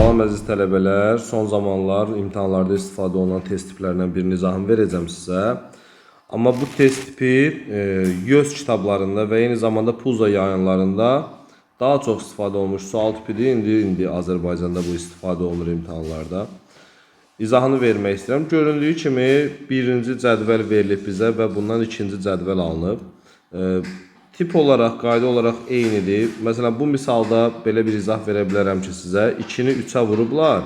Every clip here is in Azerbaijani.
Salam əziz tələbələr, son zamanlar imtahanlarda istifadə olunan test tiplərindən birini izahını verəcəm sizə. Amma bu test tipi YÖS kitablarında və eyni zamanda PUZA yayınlarında daha çox istifadə olunmuş sual tipidir. İndi Azərbaycanda bu istifadə olunur imtahanlarda. İzahını vermək istəyirəm. Göründüyü kimi birinci cədvəl verilib bizə və bundan ikinci cədvəl alınıb. Tip olaraq, qayda olaraq eynidir. Məsələn, bu misalda belə bir izah verə bilərəm ki, sizə 2-ni 3-ə vurublar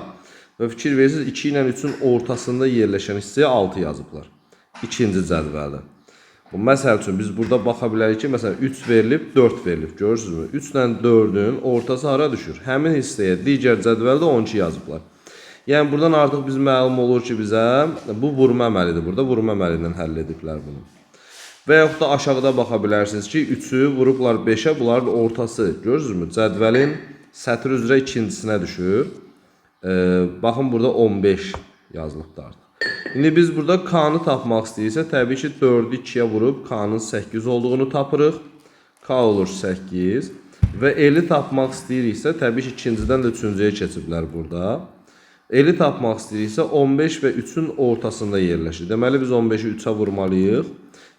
və fikir verirsiniz 2 ilə 3-ün ortasında yerləşən hissəyə 6 yazıblar. İkinci cədvəldə. Bu məsəl üçün biz burada baxa bilərik ki, məsələn 3 verilib, 4 verilib. Görürsünüzmü? 3 ilə 4-ün ortası hara düşür? Həmin hissəyə digər cədvəldə 12 yazıblar. Yəni buradan artıq biz məlum olur ki, bizə bu vurma əməlidir. Burada vurma əməli ilə həll ediblər bunu. Və yaxud da aşağıda baxa bilərsiniz ki, 3-ü vurublar 5-ə, bunların ortası. Görürsünüzmü? Cədvəlin sətr üzrə ikincisinə düşür. Baxın burada 15 yazılıbdır artıq. İndi biz burada K-nı tapmaq istəyirsə, təbii ki 4-ü 2-yə vurub K-nın 8 olduğunu tapırıq. K olur 8 və L-i tapmaq istəyiriksə, təbii ki ikincidən də üçüncüyə keçiblər burada. L-i tapmaq istəyiriksə 15 və 3-ün ortasında yerləşir. Deməli biz 15-i 3-ə vurmalıyıq.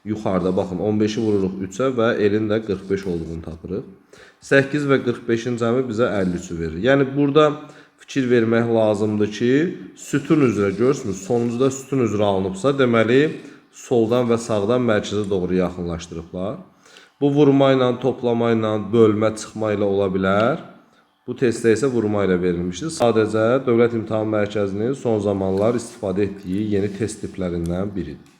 Yuxarıda baxın 15-i vururuq 3-ə və L-in də 45 olduğunu tapırıq. 8 və 45-in cəmi bizə 53-ü verir. Yəni burada fikir vermək lazımdır ki, sütun üzrə görürsünüz, sonuncuda sütun üzrə alınıbsa, deməli soldan və sağdan mərkəzə doğru yaxınlaşdırıblar. Bu vurma ilə, toplama ilə, bölmə, çıxma ilə ola bilər. Bu testdə isə vurma ilə verilmişdir. Sadəcə Dövlət İmtahan Mərkəzinin son zamanlar istifadə etdiyi yeni test tiplərindən biridir.